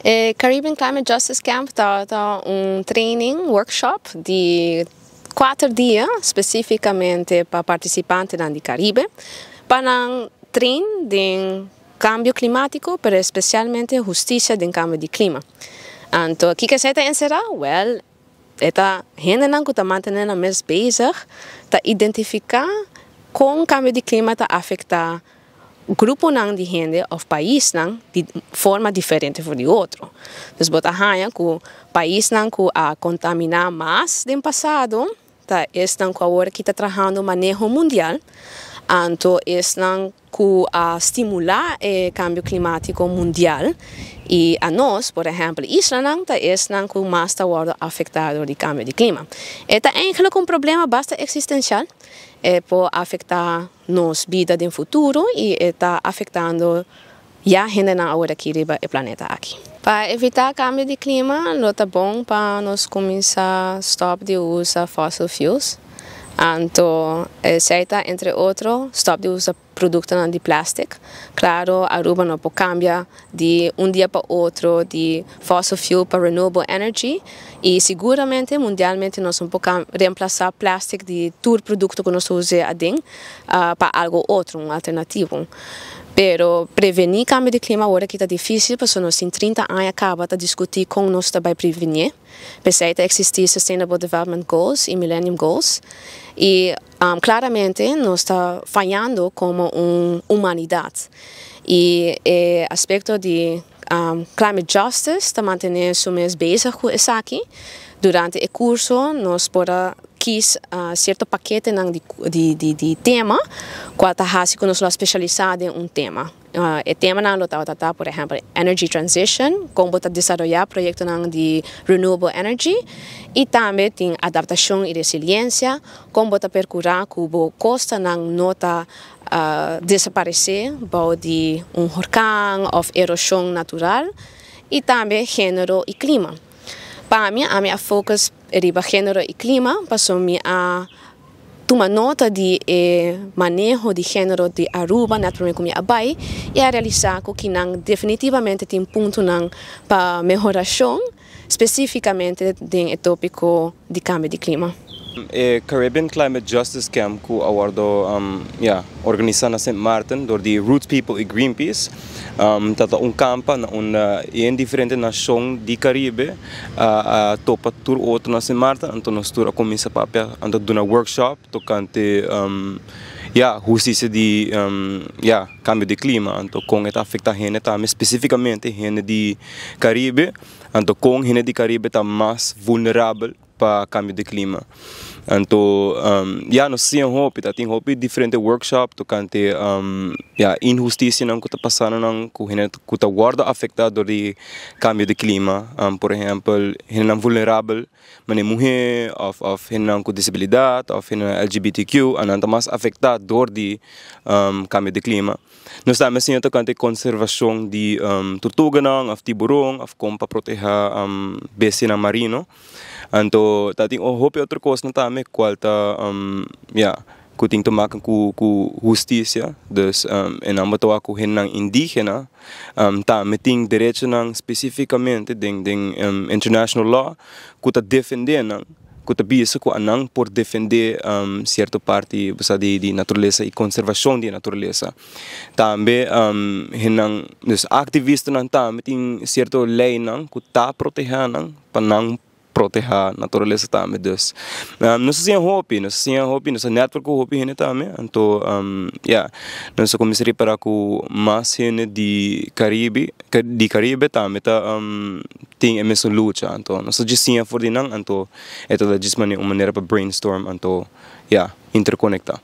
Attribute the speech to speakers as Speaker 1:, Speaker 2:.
Speaker 1: E Caribbean Climate Justice Camp ta un training workshop di 4 dia, specificamente pa participante di Caribe, pa nan train di cambio climatico, pero specialmente husticia di cambio di clima. Anto, kico esey ta encera? Well, e ta hendenan cu ta mantene nan mes bezig, ta identifica con cambio di clima ta afecta gruponan di hende of paisnan di forma diferente for di otro. Dus bo ta haya cu paisnan cu a contamina mas den pasado, ta esnan cu awor cu ta trahando maneho mundial, anto esnan cu a stimula e cambio climatico mundial y anos, por ehempel, islanan ta esnan cu mas ta wordo afecta di cambio di clima. E ta eigenlijk un problema basta existencial, e por afecta nos bida den futuro y ta afectando ya hendenan awor aki riba e planeta aki. Pa evita cambio di clima, lo ta bon pa nos cuminsa stop di usa fossil fuels. Anto, esey ta, entre otro, stop di usa producto di plastic. Claro, Aruba no por cambia di un dia pa otro di fossil fuel pa renewable energy y siguramente mundialmente nos no por reemplasa plastic di tur producto cu nos ta usa aden pa algo otro, un alternativo. Pero preveni cambio di clima awor aki ta dificil, pasobra nos tin 30 aña caba ta discuti con nos ta bay preveni. P'esey ta existi Sustainable Development Goals y Millennium Goals. Y claramente nos ta fayando como un humanidad. Y e aspecto di climate justice ta mantene su mes bezig cu esaki. Durante e curso nos por a kies cierto pakete di tema, cual ta haci cu nos specialisa den un tema. E temanan lo tabata, por ehempel, energy transition, con ta desaroya proyectonan di renewable energy, y tambe tin adaptacion y resiliencia, con ta percura cu e costanan no ta desaparece bou di un horcan of erosion natural, y tambe genero y clima. Pa mi, ami a focus riba genero y clima, paso mi a tuma nota di maneho di genero di Aruba, naturalmente cu mi a bay, y a realisa cu nan definitivamente tin puntonan pa mehoracion, specificamente den topico di cambio di clima.
Speaker 2: E Caribbean Climate Justice Camp cu a wordo yeah, organisa na St. Maarten door di Roots People y Greenpeace. Tabata un camp na un den diferente nacion di Caribe a topa tur otro na St. Maarten, anto nos tur a cuminsa papia, anto duna workshop tocante yeah, husticia di yeah, cambio di clima, anto con e ta afecta hende tambe, specificamente hende di Caribe, anto con hende di Caribe ta mas vulnerabel pa cambio di clima. Anto, yeah, nos a siña hopi, ta tin hopi diferente workshop tocante yeah, inhusticianan cu ta pasando nan cu hende cu ta wordo afecta door di cambio di clima. Por ehempel, hende vulnerabel, manera muhe of hende cu disabilidad of hende LGBTQ, nan ta mas afecta door di cambio di clima. Nos tambe a siña tocante conservacion di tortuganan of tiburon of con pa proteha bestianan marino. Anto, ta tin hopi otro cos tambe cual ta yeah, cu tin te maken cu husticia. Dus en dan bo cu hende indigena tambe tin derechonan specificamente den international law cu ta defende nan, cu ta bisa cu nan por defende cierto parti di naturalesa y conservacion di naturalesa. Tambe hendenan, dus activistanan tambe tin cierto leynan cu ta proteha nan pa nan proteha naturalesa tambe. Dus nos a siña hopi, nos a siña hopi, nos a network cu hopi hende tambe. Anto yeah, nos a cuminsa ripara cu mas hende di Caribe tambe ta tin e mesun lucha. Anto nos a siña for di nan, anto e ta djis un manera pa brainstorm, anto yeah, interconecta.